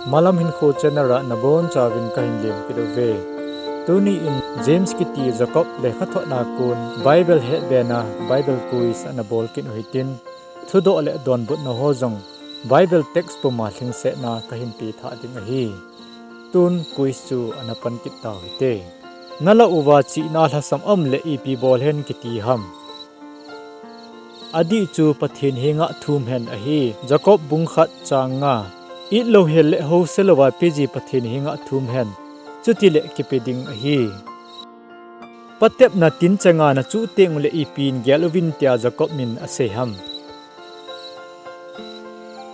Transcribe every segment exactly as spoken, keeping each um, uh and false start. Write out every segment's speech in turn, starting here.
Malam Hinkho channel a nabonchauvin kahin lem kit uve. Tuni in James kiti Jacob lekhathot na kon Bible hetbena Bible quiz ana bol kit u hitin, thudoh le donbutna ho jong Bible text puma lhingsetna kahin pethah ding ahi. Tun quiz chu ana pan kit tau hite. Nalah uva chihna lhasam aum le ipi bol hen kiti ham? Adih chu Pathen henga thum hen ahi. Jacob bung khat chang nga. It louhel le houselouva peji Pathen henga thum hen. Chutile kipe ding ahi. Patepna tin changa nachuh teng uleh ipin gel uvin tia Jacob min asei ham?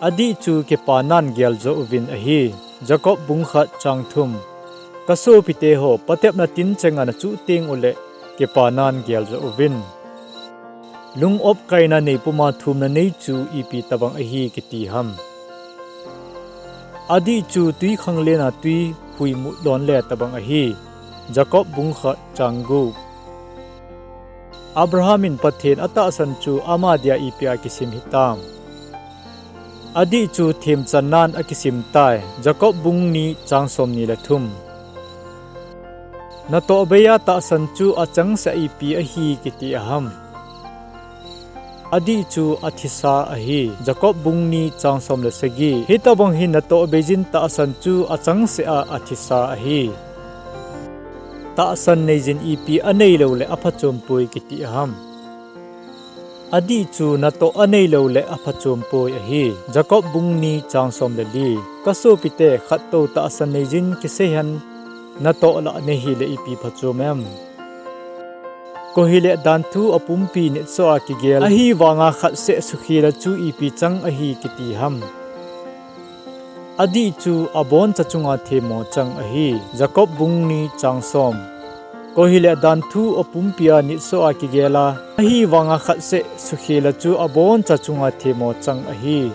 Adih chu kipanan geljo uvin ahi. Jacob bung khat chang thum. Kasopite ho, patepna tin changa nachuh teng uleh kipanan geljo uvin. Lung opkaina nei puma thumna nei chu ipi tobang ahi kiti ham? Adih chu twikhanglen a twi phuimut lon le tobang ahi. Jacob bung khat chang gup. Abraham in Pathen atahsan chu ama dia ipia kisim hitam? Adih chu themchannan akisim tai. Jacob bung ni chang somni le thum. Natoh beiya tahsan chu achangseh a ipi ahi kiti aham? Adih chu athisa ahi. Jacob bung ni chang som le sagi. Hitobang hi natoh beijin tahsan chu achangseh a athisa ahi. Tahsan neijin ipi aneilou le aphachompoi kiti aham? Adih chu natoh aneilou le aphachompoi ahi. Jacob bung ni chang som le li. Kasopite, khattou tahsan neijin kiseihen natoh lah neihile ipi phachom em? Koi hile danthu apumpi nitsoh a kigel, ahivanga khatseh sukhel a chu ipi chang ahi kiti ham? Adih chu aboncha chunga themmo chang ahi. Jacob bung ni chang som. Koi hile danthu apumpia nitsoh a kigel a, ahivanga khatseh sukhel a chu aboncha chunga themmo chang ahi.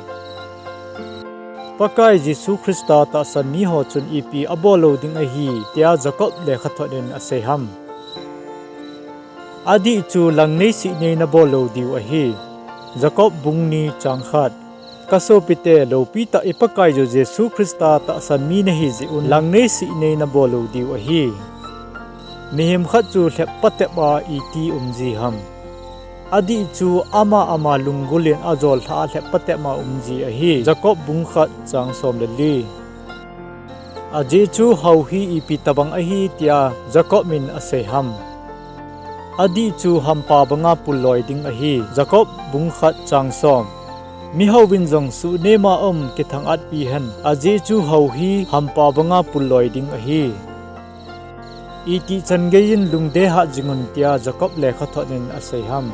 Pakai Jesu Christa tahsan miho chun ipi abol lou ding ahi tia Jacob lekhathot in asei ham? Adih chu langneisih nei nabol lou diu ahi. Jacob bung ni chang khat. Kasopite, loupitah i Pakaiyu Jesu Christa tahsan mi nahijeh un langneisih nei nabol lou diu ahi. Mihem khat chu lhep patep a iti umji ham? Adih chu ama ama lunggulin ajol lhah a lhep patep a umji ahi. Jacob bung khat chang som le li. Ajeh chu hou hi ipi tobang ahi tia Jacob min asei ham? Adih chu hampa banga pulloi ding ahi. Jacob bung khat chang som. Mihouvin jong suhnema um kithang-atpi hen. Ajeh chu hou hi hampa banga pulloi ding ahi. Itih chan geiyin lungdehat jingun tia Jacob lekhathot in asei ham?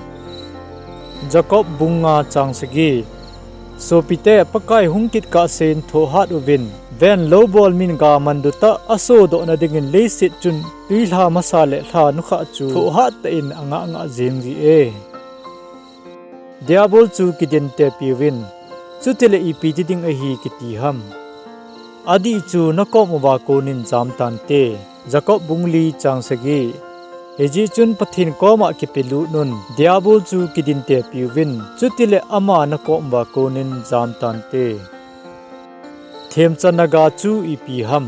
Jacob bung nga chang sagi. Sopite, Pakai hung kit kahsen thohhat uvin. Ven, loubol min gamandu tah asodohna dingin leiset chun twilha masa le lha nukhah chu thohhat tah in angah ngah jengji e. Diabol chu kidintepiuvin. Chutile ipi ti ding ahi kiti ham? Adih chu nakom uva konin jamtante. Jacob bung li chang sagi. Hijeh chun Pathen koma kipelut un. Diabol chu kidintepiuvin. Chutile ama nakom uva konin jamtante. Themchanna ga chu ipi ham?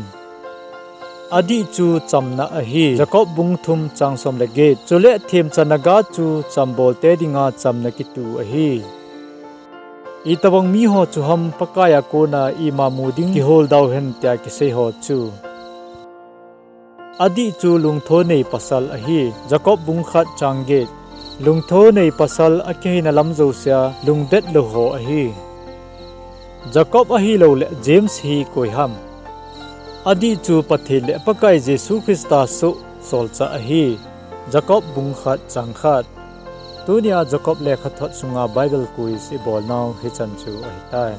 Adih chu chamna ahi. Jacob bung thum chang som le get. Chule themchanna ga chu chambolte dinga chamna kitu ahi. Itobang miho chu ham Pakaiya kona ima mu ding kiholdau hen tia kiseiho chu? Adih chu lungthonei pasal ahi. Jacob bung khat chang get. Lungthonei pasal akihina lam jousea lungdetlouho ahi. Jacob ahiloule James hi koi ham? Adih chu Pathen le Pakai Jesu Christa soh solchah ahi. Jacob bung khat chang khat. Tunia Jacob lekhathot sunga Bible quiz ibolnau hichan chu ahitai.